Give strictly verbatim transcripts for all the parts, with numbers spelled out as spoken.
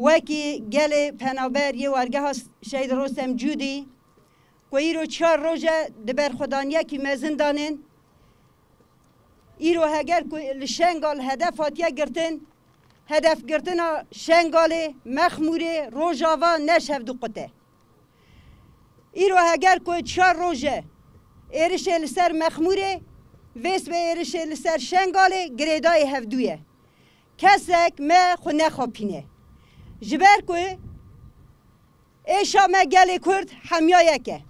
Wekî gelê penaber yê wargeha Şehîd Rostem Cûdî, ku îro çar roj e di berxwedaniyekî mezin de ne, îro heger ku li Şengal hedef hatiye girtin, hedefgirtina Şengalê, Mexmûrê, Rojava ne ji hevdu qut e. Îro heger ku çar roj e êrişê li ser Mexmûrê, vê sibê êrişê li ser Şengalê girêdayî hevdû ye. Kesek me xwe nexapîne. Ji ber ku êşa me gelê Kurd hemiya yek e.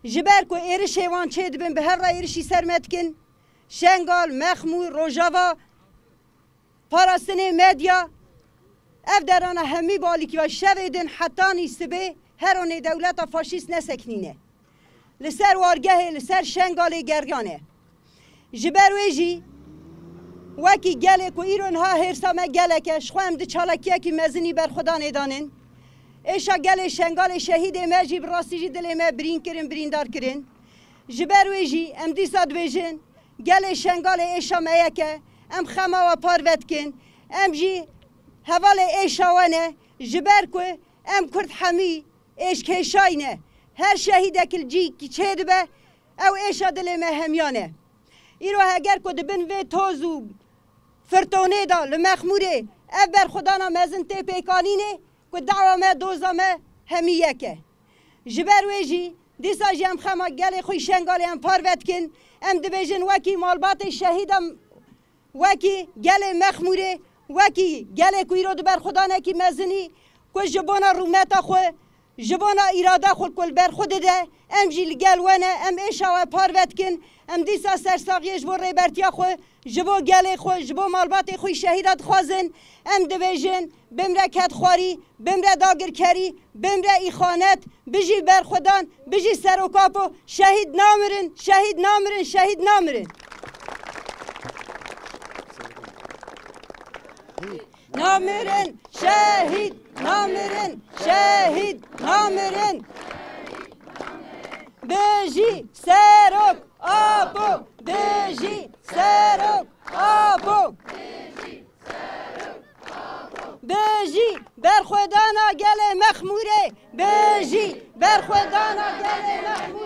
Ji ber ku êrişê wan çêdibin, bi hev re êrişî ser me dikin. Şengal, Mexmûr, Rojava, parastinê medya, ev derana hemî balîkî ve şevê din hetanî sibê her onê dewleta faşîst nesekinîne. Li ser wargehê, li ser Şengalê geriyan e. Ji ber wê jî wekî gelê ku îro niha hêrsa me gelek e, ji xwe em di çalakiyekî mezinî berxwedanê danin. Êşa gelê Şengalê, şehîdê me jî bi rastî jî dilê me birîn kirin, birîndar kirin. Ji ber wê jî em dîsa dibêjin, gelê Şengalê êşa me yek e, em xema we parve dikin, em jî hevalê êşa we ne, ji ber ku em Kurd hemî êşkêşayî ne. Her şehîdek li cî çêdibe, ew êşa dilê me hemiyan e. Îro heger ku di bin vê toz û firtonê de li Mexmûrê ev berxwedana mezin tê pêkanînê, ku dawa me, doza me hemî yek e. Ji ber wê jî dîsa jî em xema gelê xwe yî Şengalê em parve dikin, em dibêjin wekî malbatê şehîda, wekî gelê Mexmûrê, wekî gelê ku îro di berxwedanekî mezinî ku ji bona rûmeta xwe, ji bona îrada xwe ku li ber xwe dide, em jî li gel we ne, em êşa we parve dikin, em dîsa sersaxiyê ji bo rêbertiya xwe, ji bo gelê xwe, ji bo malbatê xwe yî şehîda dixwazin, em dibêjin, bimre kedxwarî, bimre dagirkerî, bimre îxanet, bijî berxwedan, bijî Serok Apo, şehîd namirin, şehîd namirin, şehîd namirin. Namirin, şehîd, namirin, şehîd, namirin. Bijî Serok Apo, bijî Serok Apo. Bijî berxwedana gelê Mexmûrê! Bijî berxwedana gelê Mexmûrê!